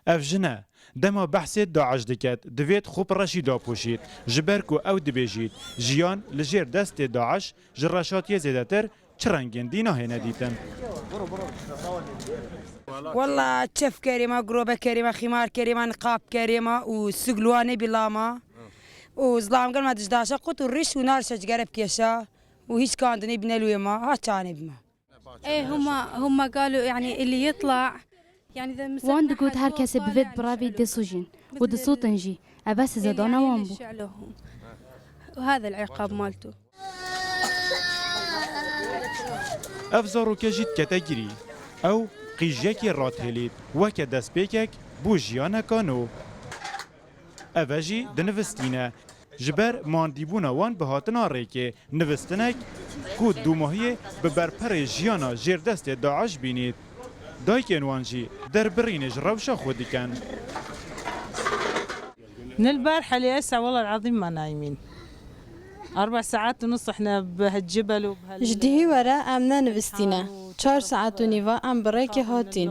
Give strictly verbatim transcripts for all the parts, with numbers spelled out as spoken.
Ev jin e. Dema behsê DAIŞ diket, divêt xwe bi reşî dapoşît, ji ber ku ew dibêjît, jiyan li jêr destê DAIŞ ji reşatiyê zêdetir çi rengên dî nahêne dîtin. Walla çef kerê me, girobe kerê me, xîmar kerê me, niqab kerê me û sigluwanê bîla me. Û zilam gel me dijdaşa qut û rîş û narşa cigere bikêşa û hîç kandinê bîne lûyê me, ha çanê bîme. ايه هم هم قالوا يعني اللي يطلع يعني اذا Wan digot her kesê bivêt biravî dê sojîn û disotin jî. Ev e sizedana wan bû. وهذا العقاب مالته. Ev zaroke jî dikete girî. Ew qîjyekê ratihêlît, weke destpêkek bo jiyaneka nû. Ev e jî dinivistîne. Ji ber mandîbûna wan bi hatina rêkê, nivistinek ku dûmahiyê bi berperê jiyana jêr destê DAIŞ bînît. Dayikên wan jî derbirînê ji rewşa xwe dikin. من البارحة لهسه والله العظيم ما نايمين. أربع ساعات ونص إحنا بهالجبل وبهال Ji dihî were em ne nivistîne. Çar saet û nîva em bi rêkê hatîn.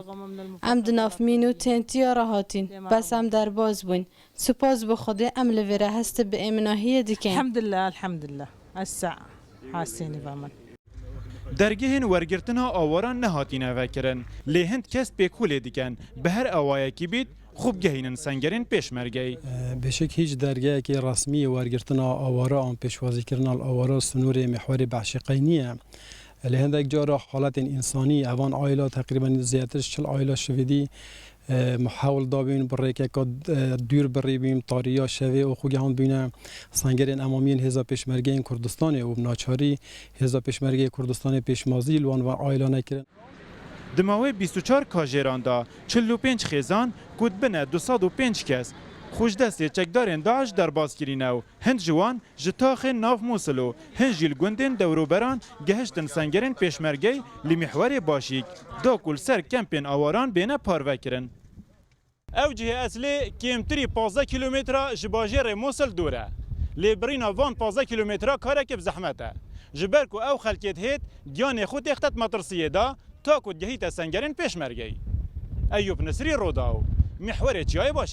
Em di nav mîn û têntiya re hatîn. Bes em derbas bûn. Spas bi Xwedê em li vêre hestê bi êminahiyê dikin. الحمد لله، الحمد لله. هسه حاسين بأمان. Dergehên wergirtina awaran nehatîne vekirin, lê hind kes pêkolê dikin, bi her awayekî bît, xwe bigehînin sengerên pêşmergeyê. Beşik hîç dergehekî resmî yê wergirtina awara an pêşwazîkirina li awara sînorê mîhwerê behşîqey niye. Lê hindek cara haletên însanî, evan aîla teqrîben zêdetir ji çil aîla şivîdî, e, hewl dabîn bi rêkeka, e, dûr birîbîn, tariya şevê û xwe gehand bîne sengerên emamiyên Hêza Pêşmergeyên Kurdistanê û bi naçarî Hêza Pêşmergeyê Kurdistanê pêşmazî li wan ve aîla nekirin. Di mawê bîst û çar kajêran de çil û pênc xêzan ku dibine du sed û pênc kes xwe ji destê çekdarên DAIŞ derbas kirîne û hind ji wan ji taxên nav Mûsil û hin jî li gundên dewroberan gehiştin sengerên pêşmergeyê li mîhwerê Başîk, da ku li ser kempên awaran bêne parvekirin. Ew cihê eslê kêmtirî pazdeh kîlometre ji bajêrê Mûsil dûr e. Lê birîna van pazdeh kîlometre kareke bi zehmet e. Ji ber ku ew xelkê dihêt giyanê xwe têxtet metirsiyê de, ta ku digehîte sengerên pêşmergeyî. Eyûp Nisrî, Rodaw, mîhwerê Çiyayê Başîk.